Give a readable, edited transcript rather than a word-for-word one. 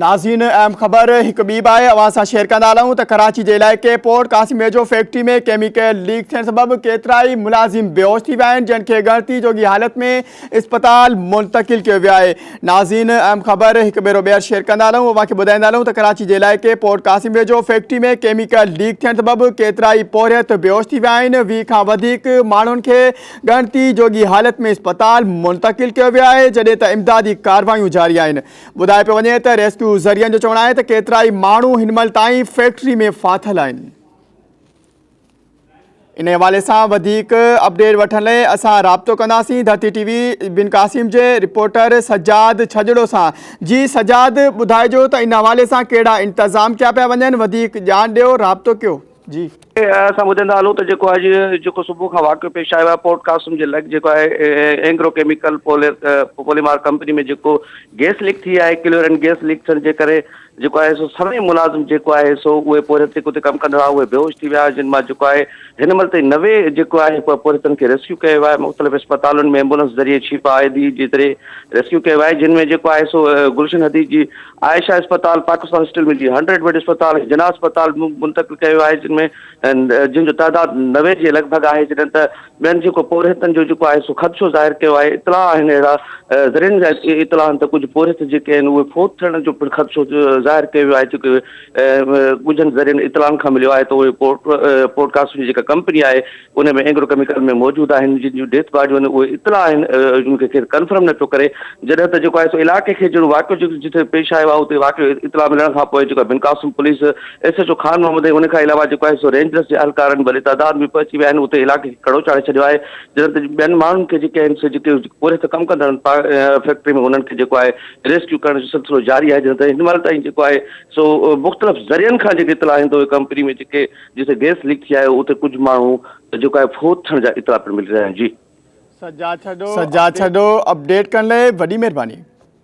ناظرين اهم خبر هڪ ٻي به آهي اوهان سان شيئر ڪندا هلون ته ڪراچي جي علائقي پورٽ قاسم ويجهو فيڪٽري ۾ ڪيميڪل ليڪ ٿيڻ سبب ڪيترائي ملازم بيهوش ٿي ويا آهن جن کي ڳڻتي جوڳي حالت ۾ اسپتال منتقل ڪيو ويو آهي ناظرين اهم خبر هڪ ڀيرو ٻيهر شيئر ڪندا هلون اوهان کي ٻڌائيندا هلون ته ڪراچي جي علائقي پورٽ قاسم ويجهو فيڪٽري ۾ ڪيميڪل ليڪ ٿيڻ سبب ڪيترائي پورهيت بيهوش ٿي ويا آهن 20 کان وڌيڪ ماڻهن کي ڳڻتي جوڳي حالت ۾ اسپتال منتقل ڪيو ويو آهي جڏهن ته امدادي ڪارروايون جاري آهن ٻڌايو پيو وڃي ته ريسڪيو ذريعن جو چوڻ آهي ته ڪيترائي ماڻهو هن مهل تائين فيڪٽري ۾ ڦاٿل آهن. ان حوالي سان وڌيڪ اپڊيٽ وٺڻ لاء اسان رابطو ڪنداسين ڌرتي ٽي وي بن قاسم جي رپورٽر سجاد ڇڄڙو سان جي سجاد ٻڌائجو ته ان حوالي سان ڪهڙا انتظام ڪيا پيا وڃن وڌيڪ ڄاڻ ڏيو رابطو ڪيو جي. اسان ٻڌندا هلون ته جيڪو اڄ جيڪو صبح کان واقعو پيش آيو آهي پورٽ قاسم جي لڳ جيڪو آهي اينگرو ڪيميڪل پوليمار ڪمپني ۾ جيڪو گئس ليڪ ٿي آهي ڪلورين گئس ليڪ ٿيڻ جي ڪري جيڪو آهي سو سوين ملازم جيڪو آهي سو اهي پورهيت جيڪو اتي ڪم ڪندڙ هئا اهي بيهوش ٿي ويا جن مان جيڪو آهي هن مهل تائين 90 جيڪو آهي پورهيتن کي ريسڪيو ڪيو ويو آهي مختلف اسپتالن ۾ ايمبولنس ذريعي ڇيپا آئي جي ذريعي ريسڪيو ڪيو ويو آهي جن ۾ جيڪو آهي سو گلشن حديد جي عائشه اسپتال، پاڪستان اسٽيل مل جي هنڊريڊ بيڊ اسپتال ۽ جناح اسپتال منتقل ڪيو ويو آهي جن ۾ جن جو تعداد 90 جي لڳ ڀڳ آهي جڏهن ته ٻين جيڪو پورهيتن جو جيڪو آهي سو خدشو ظاهر ڪيو آهي اطلاع آهن اهڙا ذريعن جا اطلاع آهن ته ڪجهه پورهيت جيڪي آهن اهي فوت ٿيڻ جو پڻ خدشو ظاهر ڪيو ويو آهي جيڪي ڳجهن ذريعن اطلاعن کان مليو آهي ته اهي پورٽ پورٽ قاسم جي جيڪا ڪمپني آهي ان ۾ اينگرو ڪيميڪل ۾ موجود آهن جن جون ڊيٿ باڊيون آهن اهي اطلاع آهن ان کي ڪير ڪنفرم نه پيو ڪري جڏهن ته جيڪو آهي سو علائقي کي جهڙو واقعو جيڪو جتي پيش آيو آهي اتي واقعو اطلاع ملڻ کان پوء جيڪو Bin Qasim police S H O Khan Muhammad ۽ ان کان علاوه جيڪو آهي سو رينجرس جي اهلڪارن وڏي تعداد ۾ پهچي ويا آهن اتي علائقي کي ڪڙو چاڙهي ڇڏيو آهي جڏهن ته ٻين ماڻهن کي جيڪي آهن سي جيڪي پورهيت ڪم ڪندڙ آهن فيڪٽري ۾ انهن کي جيڪو آهي ريسڪيو ڪرڻ جو سلسلو جاري آهي جڏهن ته هن مهل تائين جيڪو آهي سو مختلف ذريعن کان جيڪي اطلاع آهن ته اهي ڪمپني ۾ جيڪي جتي گئس ليڪ ٿي آهي اتي ڪجهه ماڻهو جيڪو آهي فوت ٿيڻ جا اطلاع پڻ ملي رهيا آهن جي. سجاد ڇڏو اپڊيٽ ڪرڻ لاء وڏي مهرباني.